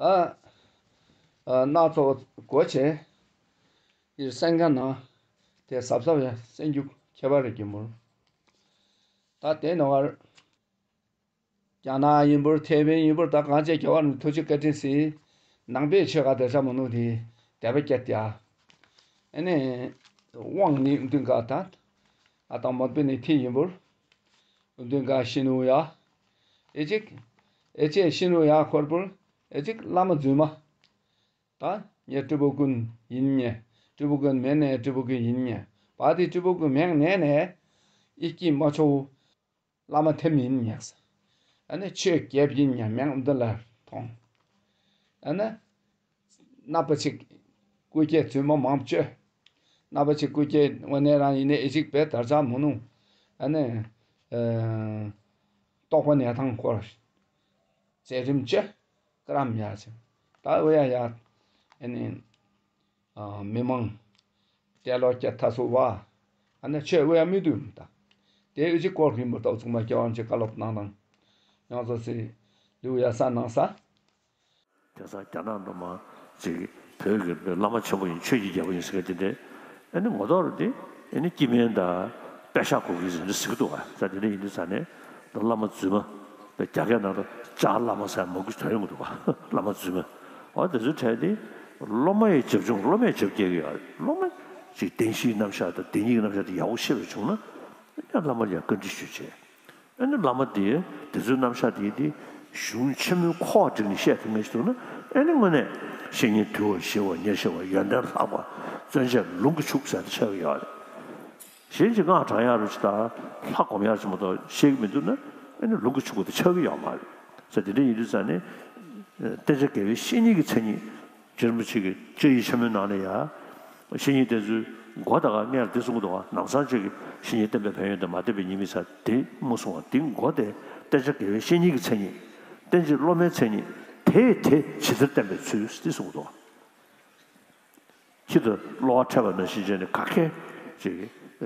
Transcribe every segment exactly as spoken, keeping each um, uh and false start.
ད་སྣ་ཚོགས་སྒོ་ཕྱེ། ཡིར་སེང་ག་ན་དེ་གཟབ་གཟབ་ཡ་སེང་རྒྱུ་ཁྱད་པར་རེ་རྒྱུ་མུར། ད་དེ་ནོ་བར་རྒྱ་ནག་ཡིན་པུར་ཐེ་ཝན་ཡིན་པུར་ད་གང་ཅེ་རྒྱ་བར་ཐུགས་རྗེ་བཀའ་དྲིན་སི་ནང་པའི་ཆོས་ཁ་དེ་ས་མོ་ནུ་དེ་དད་པ་སྐྱེད་ཡ། ཨེ་ནས་དབང་ནི་མདུན་ག་ད་ཨ་དང་མོ་པི་ནི་ཐི་ཡིན་པུར་མདུན་ག་ཤི་ནུ་ཡ། ཨེ་ཅིག་ཨེ་ཅེ་ཤི་ནུ་ཡ་འཁོར་པུར་ཨེ་ཅིག་བླ་མ་རྫུན་མ། ད་ངས་སྤྲུལ་པོ་ཀུན་ཡིན་ཉེ། སྤྲུལ་པོ་ཀུན་མེད་ནས་སྤྲུལ་པོ་ཀུན་ཡིན་ཉེ། བ་དེ་སྤྲུལ་པོ་ཀུན་མེད་ནས་ནས་ཨི་སྐྱིད་མ་ཆོ་བླ་མ་ཐེམ་ཡིན་ཉེ། ཨ་ནི་ཆོས་རྒྱབ་ཡིན་ཉེ་མེང་འདི་ལ་མཐོང་། ཨ་ནི་སྣ་པ་ཅིག་སྐུ་སྐྱེ་བཙུན་མ་མང་བཅོས། སྣ་པ་ཅིག་སྐུ་སྐྱེ་དངོས་གནས་རང་ཡིན་ནས་ཨི་ཅིག་པའི་དར་ཆ་མུ་ནུ། ཨ་ནི་རྟོགས་པ་གནས་དང་འཁོར། མཛད་རིམ་བཅོ། ཀ་རམ་ཡ་ཆེ། ད་འུ་ཡ་ཡ། ཨ་ནི། མི་མང་། དེ་ལོ་སྐྱ་ཐ་སོ་བ། ཨ་ནི་ཆོས་འུ་ཡ་མི་འདུག་ད། དེ་འུ་ཅི་སྐོར་གྱིན་པོ་ཏོག་ཚུགས་མ་སྐྱ་བ་ཅི་བཀའ་སློབ་གནང་དང་། ཡང་སོ་སི། ལིའུ་ཡ་ས་ནང་ས། དེ་ས་རྒྱ་ནག་འགྲོ་མ་ཅིག་བོད་ཀྱི་བླ་མ་ཆེན་པོ་ཡིན་ཆོས་ཀྱི་རྒྱལ་པོ་ཡིན་ཟེར་མཁན་དེ་འདྲས། ཨ་ནི་ངོ་ཐོག་རུ་དེ་ཨ་ནི་སྐྱི་སྨན་དང་པད་ཤག་གོ་གི་ཟེར་འདྲ་ཟེར་གི་འདུག་བ། ས་དེ་འདྲ་ཡིན་དུས་ས་ནས་ད་བླ་མ་རྫུན་མ་པའི་རྒྱ་སྐད་ནང་དུ་ལྕགས་བླ་མ་ཟེར་མང་པོ་ཞིག་ཐོན་ཡོང་གི་འདུག་བ། བླ་མ་རྫུན་མ། འོ་དེ་ཚོའི་གྲས་དེ་སློབ་མ་ཡི་བྱབ་ཆུང་སློབ་མས་བྱབ་སྐྱེལ་གི་ཡོད་རེད། སློབ་མ་ཅིག་བདེན་བཞིའི་རྣམ་གཞག་དང་བདེན་གཉིས་ཀྱི་རྣམ་གཞག་དེ་ཡག་པོ་ཤེས་པ་བྱུང་ན་ཡང་བླ་མ་ལ་ཡང་བཀའ་འདྲི་ཞུས་བྱས། ཨ་ནི་བླ་མ་དེས་དེ་ཚོའི་རྣམ་གཞག་དེ་དེ་གཞུང་ཆེན་མོའི་ཁོག་བསྒྲིགས་ནས་བཤད་ཐུབ་མཁན་ཞིག་འདུག་ན་ཨ་ནི་དངོས་གནས་བཤེས་གཉེན་དུལ་བ་ཞི་བ་ཉེར་ཞི་བ་ཡོན་ཏན་ལྷག་པ་བརྩོན་བཅས་ལུང་གིས་ཕྱུག་ཟེར་དེ་ཆགས་ཀྱི་ཡོད་རེད། གཞན་གྱིས་སྔགས་བགྲང་ཡག་རུ་ཅིག་དང་ལྷ་སྒོམ་ཡག་ཅིག་མ་གཏོགས་ཤེས་ཀྱི་མི་འདུག་ན་ཨ་ནི་ལུང་གིས་ཕྱུག་པོ་དེ་ཆགས་ཀྱི་ཡོད་མ་རེད། ས་དེ་འདྲ་ཡིན་དུས་ཙང་ནས་བསྟེན་བྱ་དགེ་བའི་བཤེས་གཉེན་གྱི་མཚན་ཉིད། རྗེ་རིན་པོ་ཆེ་གི་བཅའ་ཡིག་ཆེན་མོའི་ནང་ལ་ཡ། བཤེས་གཉེན་བསྟེན་ཚུལ་མགོ་ད་ག་སྔས་ལ་འདི་གསུངས་འདུག་བ། ནང་ཚང་གཅིག་གིས་བཤེས་གཉེན་བསྟེན་པའི་ཕན་ཡོན་དང་མ་བསྟེན་པའི་ཉེས་དམིགས་ས་དེ་མ་གསུངས་བ། དེ་མགོ་དེ་བསྟེན་བྱ་དགེ་བའི་བཤེས་གཉེན་གྱི་མཚན་ཉིད། བསྟེན་བྱ་སློབ་མའི་མཚན་ཉིད། དེས་དེ་ཇི་ལྟར་བསྟེན་པའི་ཚུལ་འདི་གསུངས་འདུག་བ། ཁྱི་དང་གློ་བ་འཕྲད་པ་ནང་བཞིན་བྱས་ནས་ག་གེ་ཅིག་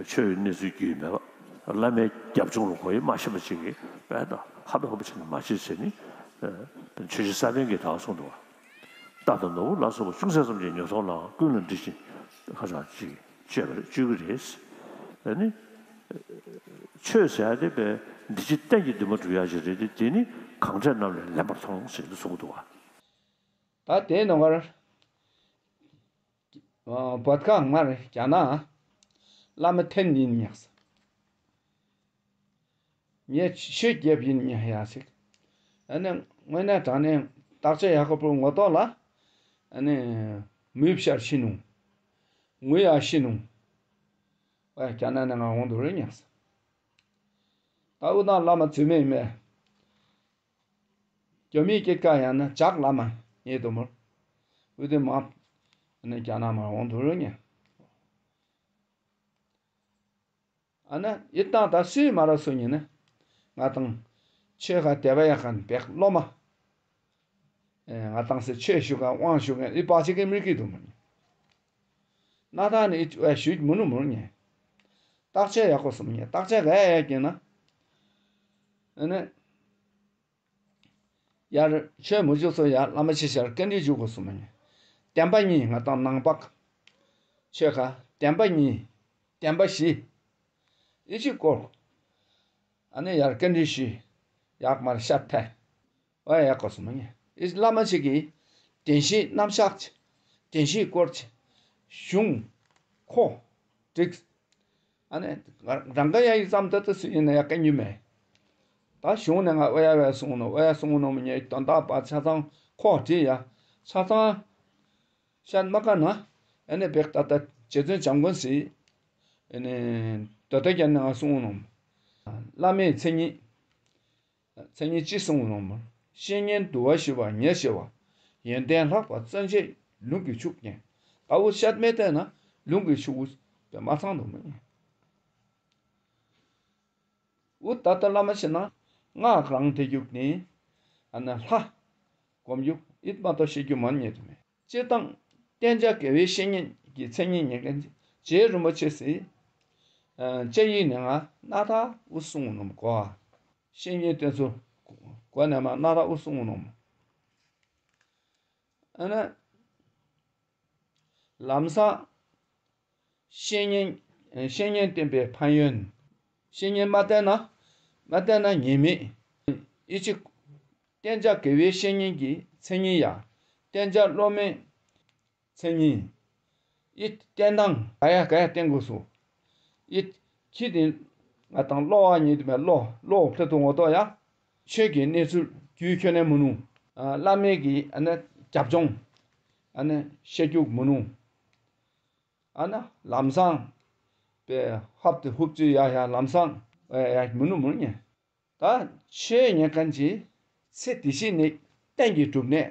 ཆོས་ཡི་གནས་ཚུལ་རྒྱུས་མེད་པ། བླ་མའི་རྒྱབ་ལྗོངས་ལ་གོ་ཡི་མ་ཤེས་པ་ཅིག་གིས་དཔེ་དང་ཧ་པ་ཧུ་པ་བྱས་ནས་མ་བྱེད་ཟེར་ནི། ཆོས་རྗེ་ས་པཎ་གྱིས་ད་གསུངས་འདུག་བ། རྟ་དང་ནོར་བུ་ལ་སོགས་པ་ཅུང་ཟད་ཙམ་གྱི་ཉོ་ཚོང་ལའང་ཀུན་ལ་འགྲིག་ཅིང་ཁ་སང་ཅིག་སྤྱོད་པར་སྤྱོད་ཀྱི་རེད། ཨ་ནི། ཆོས་ཟེར་ཡ་དེ་དཔེ་འདི་ཕྱི་གཏན་གྱི་འདུན་མ་སྒྲུབ་ཡ་ཞིག་རེད་དེ། དེ་ནི་གང་འཕྲད་རྣམས་ལས་ལེན་པར་མཐོང་ཟེར་དུ་གསུངས་འདུག་བ། ད་དེའི་ནང་བར། བོད་ཁ་སྔར་རྒྱ་ནག་བླ་མ་ཐེན་ཡིན་ཉག་ས། ངས་ཆོས་རྒྱབ་ཡིན་ཉག་ཡ་ཞིག། ཨ་ནི་དངོས་གནས་དྲང་གནས་བརྟག་དཔྱད་ཡག་པོ་ངོ་ཐོག་ལ། ཨ་ནི་མུས་ཤར་ཤི་ནུ། ངུ་ཡ་ཤི་ནུ། ཨ་རྒྱ་ནག་ནས་ང་འོང་དུ་རེ་ཉག་ས། ད་འུ་དང་བླ་མ་རྫུན་མ་ཡིན་མེད། རྒྱ་མིའི་སྐད་ཀ་ཡང་ན་ཇག་བླ་མ་ངེས་དུ་མོར། འུ་དེ་མ། ཨ་ནི་རྒྱ་ནག་མ་འོང་དུ་རེ་ཉག། ཨ་ན་ཡིད་བཏང་ད་སུས་མ་ར་སུ་ཉིན་ནི། ང་དང་། ཆོས་ཁ་དད་པ་ཡག་ཁན་བེག་སློབ་མ། ང་དང་སི་ཆོས་ཞུ་ཁན་དབང་ཞུ་ཁན་ཨི་པ་ཅིག་གི་མི་གི་དུ་མ་ཉན། ན་ད་ནི་ཨི་ཨ་ཞུ་མུ་ནུ་མུ་ཉན། བརྟག་དཔྱད་ཡག་པོ་སུ་མ་ཉན། བརྟག་དཔྱད་ག་ཡ་ཡ་ཀྱི་ན། ཨ་ནི། ཡར་ཆོས་མི་འཇུག་སོ་ཡར་བླ་མ་ཆེ་ཤར་བཀའ་འདྲི་འཇུག་དགོས་སུ་མ་ཉན། བདེན་པ་གཉིས་ང་དང་ནང་པག་ཆོས་ཁ་བདེན་པ་གཉིས། བདེན་པ་བཞི། ཨི་ཅི་སྐོར། ཨ་ནི་ཡར་བཀའ་འདྲི་ཞུས། ཡག་མར་ཤར་ཐལ། ཨ་ཡག་དགོས་སུ་མ་ཉན། ཨི་བླ་མ་ཞིག་གིས་བདེན་བཞིའི་རྣམ་གཞག་ཆེ། བདེན་བཞིའི་སྐོར་ཆེ། གཞུང་། ཁོ། བསྒྲིགས། ཨ་ནི། རང་ག་ཡ་ཡི་ཙམ་ད་ད་སུ་ཡིན་ན་ཡ་བཀའ་ཉུལ་མེད། ད་གཞུང་ནས་ང་ཨོ་ཡ་བས་གསུངས་ནོ་ཨོ་ཡ་གསུངས་ནོ་མི་ཉན་དོན་དག་པ་ཆ་ཚང་ཁོག་བྲིས་ཡ། ཆ་ཚང་། ཤན་མ་ཀ་ན། ཨ་ནི་བེག་ད་ད་རྗེ་བཙུན་བྱམས་མགོན་སི། ཨ་ནི། ད་ད་རྒྱ་ནས་ང་གསུངས་ནོ། བླ་མའི་མཚན་ཉིད། མཚན་ཉིད་ཅི་གསུངས་ནོ། བཤེས་གཉེན་དུལ་བ་ཞི་བ་ཉེར་ཞི་བ། ཡོན་ཏན་ལྷག་པ་བརྩོན་བཅས་ལུང་གིས་ཕྱུག་ཉེ། ད་འུ་ཤད་མེད་དེ་ན་ལུང་གིས་ཕྱུག་པོ་དཔེ་མ་ཚང་དུ་མི་ཉན། འུ་ད་ལྟ་བླ་མ་ཤི་ན་སྔགས་རང་དེ་རྒྱུག་ནི། ཨ་ན་ལྷ། སྒོམ་རྒྱུག་ཨིད་མ་གཏོགས་ཤེས་རྒྱུ་མ་རྙེད་དུ་མེད། སྤྱིར་བཏང་། བསྟེན་བྱ་དགེ་བའི་བཤེས་གཉེན་གྱི་མཚན་ཉིད་ཉན་མཁན་རྗེ་རིན་པོ་ཆེ་སི། ཨ་བཅའ་ཡིག་ནས་ང་སྣ་ཐག་འུ་གསུང་ནོམ་གོ། བཤེས་གཉེན་བསྟེན་ཚུལ། གོ་ནས་མ་སྣ་ཐག་འུ་གསུང་ནོམ། ཨ་ན། ལམ་སང་། བཤེས་གཉེན། བཤེས་གཉེན་བསྟེན་པའི་ཕན་ཡོན། བཤེས་གཉེན་མ་བསྟེན་ན། མ་བསྟེན་ན་ཉེས་དམིགས། ཨི་ཅི། བསྟེན་བྱ་དགེ་བའི་བཤེས་གཉེན་གྱི་མཚན་ཉིད་ཡ། བསྟེན་བྱ་སློབ་མའི་མཚན་ཉིད། ཨི་བསྟེན་སྟངས་ག་ཡ་ག་ཡ་བསྟེན་དགོས་སོ། ཨི། ཁྱི་དེ། ང་དང་བློ་བ་ཉིད་དུ་མེད་བློ་བློ་ཁྲི་དུ་ངོ་ཏོ་ཡ། ཆོས་ཀྱི་གནས་ཚུལ་རྒྱུས་ཁྱོན་ནས་མི་ནུ། བླ་མའི་གི་ཨ་ནི་རྒྱབ་ལྗོངས། ཨ་ནི་བཤད་རྒྱུག་མི་ནུ། ཨ་ན་ལམ་སང་། པའི་ཧབ་ཏུ་ཧུབ་ཙུ་ཡ་ཡ་ལམ་སང་། ཨེ་ཡ་མི་ནུ་མི་ནུ་ཉེ། ད་ཆོས་ཉན་མཁན་གྱི་ཚེ་འདི་ཕྱི་ནས་གཏན་གྱི་སྒྲུབ་གནས་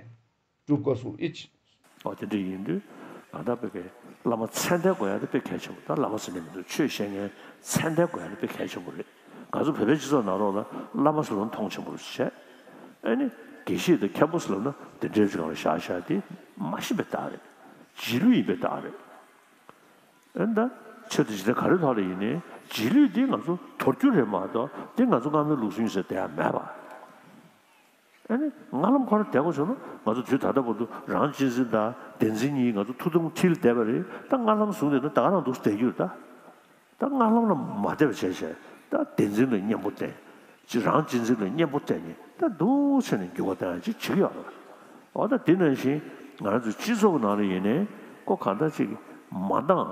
སྒྲུབ་དགོས་སུ་ཨིད། ཨོ་དེ་འདྲ་ཡིན་དུས་ང་ད་བོད་པའི་བླ་མ་མཚན་ལྡན་དགོས་ཡ་དེ་དཔེ་གལ་ཆེན་པོ། ད་བླ་མ་ཟེར་ནས་མི་འདུག་ཆོས་བཤད་མཁན་མཚན་ལྡན་དགོས་ཡ་དེ་དཔེ་གལ་ཆེན་པོ་རེད། ང་ཚོ་བོད་པའི་སྤྱི་ཚོགས་ནང་ལོགས་ལ་བླ་མ་ཟེར་ལ་མཐོང་ཆེན་པོ་རུ་བྱས། ཨ་ནི་དགེ་བཤེས་དང་མཁན་པོ་ཟེར་ལ་ན་དེ་འདྲའི་ཅིག་ལ་བཞག་བཞག་དེ་མ་ཤེས་པའི་རྟགས་རེད། རྗེས་ལུས་ཡིན་པའི་རྟགས་རེད། ཨེ་ད། ཆོས་དེ་ཇི་ལྟར་ག་རེ་ཐོག་ལ་ཡིན་ནའི་རྗེས་ལུས་འདི་ང་ཚོ་དོར་རྒྱུ་རེད་མ་གཏོགས་འདི་ང་ཚོ་སྔ་མའི་ལུགས་སྲོལ་ཟེར་བསྡད་ཡ་མེད་པ། ཨ་ནི་སྔ་ལམ་ཁོ་རང་བསྡད་དགོས་བྱུང་ན་ང་ཚོ་དུས་ད་ལྟ་བར་དུ་རང་གཅེས་འཛིན་དང་བདེན་འཛིན་གཉིས་ང་ཚོ་ཐུགས་དམ་ཁྲིད་བསྡད་པ་རེད། ད་སྔ་ལམ་བཟུང་བསྡད་ན་ད་ག་རང་འདུག་བསྡད་རྒྱུ་རེད་ད། ད་སྔ་ལམ་ལ་མ་བསྡད་པ་བྱས་བྱས་ད་བདེན་འཛིན་ལ་གཉེན་པོ་བསྟེན། ཅི་རང་གཅེས་འཛིན་ལ་གཉེན་པོ་བསྟེན་ནས་ད་འདུག་བྱས་ནས་འགྱུར་བ་བཏང་ཡ་ཅིག་བྱེད་ཀྱི་ཡོད་རེད། འོ་ད་དེ་ནང་བཞིན་ང་རང་ཚོའི་སྤྱི་ཚོགས་ནང་ལ་ཡིན་ནའི་ཁོ་གང་ལྟར་ཅིག་མ་འདང་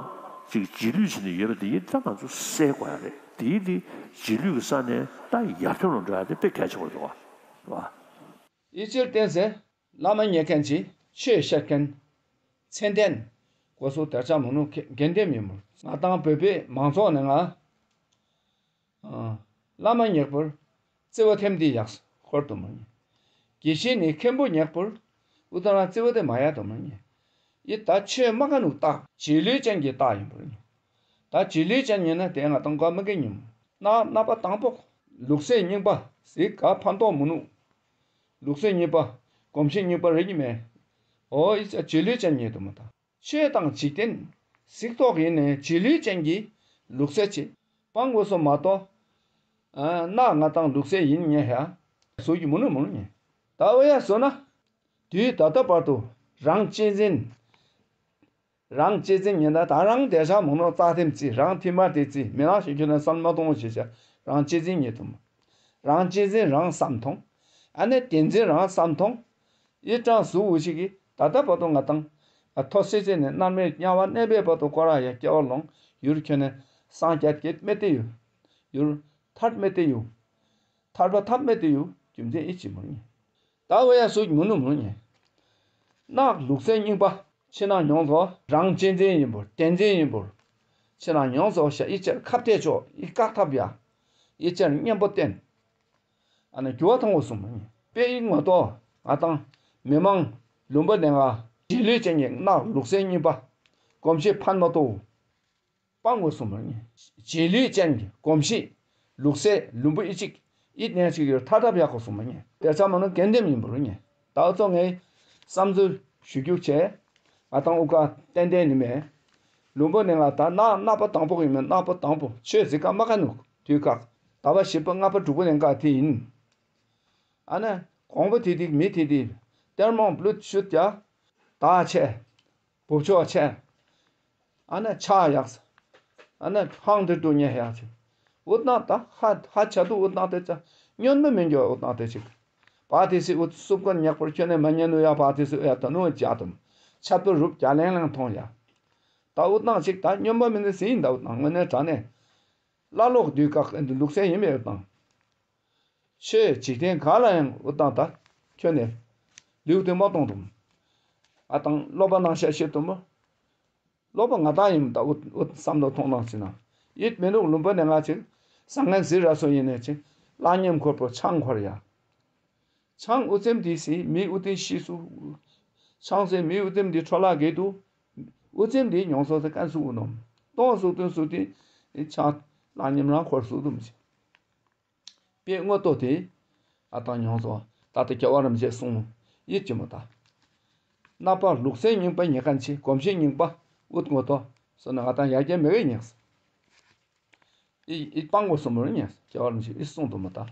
ཅིག་རྗེས་ལུས་བྱས་ནས་ཡོད་པ་དེ་ཡིན་ད་ང་ཚོ་སེལ་དགོས་ཡ་རེད། དེ་ཡིན་དེ་རྗེས་ལུས་ཀྱི་ས་ནས་ད་ཡར་ཐོན་ལ་འགྲོ་ཡ་དེ་དཔེ་གལ་ཆེན་པོ་འདུག་བ། ཡིད་ཆེས་བརྟེན་ཟེར། བླ་མ་མཉེས་མཁན་གྱིས་ཆོས་བཤད་མཁན། མཚན་ལྡན། གོ་སོ་དར་ཆ་མོ་ནུ་དགེ་འདེམས་ཡིན་མོ། ང་དང་བོད་པའི་མང་ཚོགས་ནས་ང་། བླ་མ་མཉེས་པོར། བརྩེ་བ་ཐེམ་དེ་ཡག་ཁོར་དུ་མོ་ནི། དགེ་བཤེས་ནི་མཁན་པོ་མཉེས་པོར། ཨུ་ཏ་ར་བརྩེ་བ་དེ་མ་ཡག་དུ་མོ་ནི། ཡི་ད་ཆོས་མ་ག་ནུ་རྟགས་རྗེས་ལུས་ཅན་གྱི་རྟགས་ཡིན་པོ་ནི། ད་རྗེས་ལུས་ཅན་ཡིན་ན་དེ་ང་དང་ག་མི་དགེ་ཉིན་མོ། ན་ནག་པ་དང་པོ། ལུགས་སྲོལ་རྙིང་པ་གཟིགས་ག་ཕན་ཐོགས་མི་ནུ། ལུགས་སྲོལ་རྙིང་པ། གོམས་གཤིས་རྙིང་པ་རེད་ཀྱི་མེད། འོ་ཡི་ཚ་རྗེས་ལུས་ཅན་ཉེ་དུ་མ་ད། ཆོས་དང་འཇིག་རྟེན། གཟིགས་རྟོག་ཡིན་ནས་རྗེས་ལུས་ཅན་གྱི་ལུགས་སྲོལ་ཆེ། སྤང་དགོས་སོ་མ་གཏོགས། ཨ་ན་ང་དང་ལུགས་སྲོལ་ཡིན་ཉེ་ཧ། བཟོ་རྒྱུ་མི་ནུ་མི་ནུ་ཉེ། ད་འོ་ཡ་བཟོ་ན། དུས་ད་ལྟ་བར་དུ་རང་གཅེས་འཛིན། རང་གཅེས་འཛིན་ཉེ་ད་ད་རང་བདེ་ཆགས་མང་ནོ་རྩ་ཐེམ་རྩིས་རང་ཐིམ་མ་དེ་རྩིས་མི་རང་ཞིག་ཁྱོད་ནས་བསམ་མ་གཏོང་བ་ཞེས་བྱ་རང་གཅེས་འཛིན་ཉེ་དུ་མ། རང་གཅེས་འཛིན་རང་བསམ་མཐོང་། ཨ་ནེ་བདེན་འཛིན་རང་བསམ་མཐོང་། ཡི་ཀྲང་སུ་འུ་ཞིག་གིས་ད་ལྟ་བར་དུ་ང་དང་། ཨ་ཐོ་སེ་ཙེ་ནས་མནར་མེད་དམྱལ་བ་གནས་པའི་བར་དུ་སྐོར་ར་ཡ་སྐྱེ་བ་ལོངས་ཡུལ་ཁྱོད་ནས་སངས་རྒྱས་སྐད་མེད་དེ་ཡུ། ཡུལ་ཐར་མེད་དེ་ཡུ། ཐར་པ་ཐབས་མེད་དེ་ཡུ་རྒྱུ་མཚན་ཨི་ཅི་མོ་ཉེ། ད་འོ་ཡ་སུ་མུ་ནུ་མུ་ཉེ། ནག་ལུགས་སྲོལ་རྙིང་པ། ཕྱི་ནང་མྱོང་ཚོ་རང་གཅེས་འཛིན་ཡིན་པོ་བདེན་འཛིན་ཡིན་པོ། ཕྱི་ནང་མྱོང་ཚོ་ཤ་ཨི་ཅར་ཁ་གཏད་ཆོག་ཨི་བཀག་ཐབས་ཡ། ཨི་ཅར་གཉེན་པོ་བསྟེན། ཨ་ནི་རྒྱུ་བ་ཐང་བོ་གསུམ་མ་ཉེ། དཔེ་ཨི་ངོ་ཏོ་ང་དང་མི་མང་ལུང་པ་ནས་ང་རྗེས་ལུས་ཅན་གྱི་ནག་ལུགས་སྲོལ་རྙིང་པ། གོམས་གཤིས་ཕན་མ་ཐོག་སྤང་དགོས་གསུངས་པར་ངེས། རྗེས་ལུས་ཅན་གྱི་གོམས་གཤིས། ལུགས་སྲོལ་ལུམ་བུ་ཨི་གཅིག་ཨི་གནས་གཅིག་ཡོད་ཐ་དབ་ཡག་གོ་གསུངས་པར་ངེས། དེ་ཚང་མ་ནི་དགེ་འདེམས་ཡིན་པར་ངེས། ད་ཨ་ཚོ་ངའི་བསམ་ཚུལ་ཞུ་རྒྱུ་བྱས། ང་དང་དབུ་ཀ་ཏན་ཏན་ནི་མེད། ལུམ་བུ་ནི་ང་ད་ནག་ནག་པ་དང་པོ་ཡིན་མེད་ནག་པ་དང་པོ་ཆོས་ཟིག་ཀ་མ་ཀ་ནུག་དུས་ཁག་ད་བ་བཞི་པ་ལྔ་པ་དྲུག་པ་ནས་འགའ་དེ་ཡིན། ཨ་ནི་གོང་པོ་དེ་དིག་མི་དེ་དིག་ཏེར་མོང་བླུད་ཤུད་ཀྱ་ད་ཆེ། བུབ་ཆོག་ཆེ། ཨ་ནི་ཆ་ཡག་ས། ཨ་ནི་ཧང་དེ་དུ་ཉེ་ཡག་ཆེ། འུ་ཏང་ད་ཧ་ཧ་ཆ་དུ་འུ་ཏང་དེ་ཆ་སྨྱོན་མི་མི་འགྱོ་འུ་ཏང་དེ་ཆིག་བ་དེ་སི་འུ་སུབ་ཀོན་ཉག་པར་ཁྱོད་ནས་མ་ཉན་ནུ་ཡ་བ་དེ་སི་འུ་ཡ་ད་ནུ་འུ་ཅག་དུམ། ཆ་དུ་རུབ་རྒྱ་ལེང་ལེང་ཐོང་ཡ། ད་འུ་ཏང་ཆིག་ད་སྨྱོན་པ་མི་ནི་སི་ཡིན་ད་འུ་ཏང་དངོས་གནས་དྲང་ནས། བླ་ལོག་དུས་བཀག་ལུགས་སྲོལ་ཡིན་མེད་འུ་ཏང་། ཆོས་འཇིག་རྟེན་ག་ལ་ཡང་འུ་དང་ད་ཁྱོད་ནས་ལེའུ་དེ་མ་གཏོང་དུམ། ཨ་དང་སློབ་པ་ནང་བཤད་ཤེས་དུམ། སློབ་པ་ང་དང་ཡིན་ད་འུ་འུ་བསམ་བློ་ཐོང་ནང་ཟིན་ན་ཡིད་མི་ནུག་ལུམ་པ་ནས་ང་ཅིག་བཟང་ངན་ཟིག་ར་སོ་ཡིན་ནས་ཅིག་བླ་ཉམས་འཁོར་པོ་ཆང་འཁོར་ཡ། ཆང་འུ་ཙེམ་དེ་སི་མི་འུ་ཏིན་ཤི་སུ། ཆང་སེ་མི་འུ་ཙེམ་དེ་འཕྲོ་བརླག་གེ་དུ། འུ་ཙེམ་དེ་མྱོང་སོ་སེ་ཀན་སུ་འུ་ནོམ། གཏོང་སུ་ཏུན་སུ་ཏིན། ཆང་བླ་ཉམས་རང་འཁོར་སུ་དུམ་ཅིག་དཔེ་དངོས་ཐོག་དེ། ཨ་དང་མྱོང་ཚོ་ད་ལྟ་རྒྱལ་བ་རིན་པོ་ཆེས་གསུངས། ཡིད་ཀྱི་མོ་ད། རྣམ་པ་ལུགས་སྲོལ་རྙིང་པ་ཉེ་མཁན་ཆེ་གོམས་གཤིས་རྙིང་པ་ཨུད་ངོ་ཏོ་སོ་ན་ང་དང་ཡར་རྒྱས་མི་རེ་ཉེགས། ཨི་ཨི་སྤང་དགོས་སོ་མོར་ཉེགས་རྒྱལ་བ་རིན་པོ་ཆེས་ཨི་གསུངས་དུ་མོ་ད།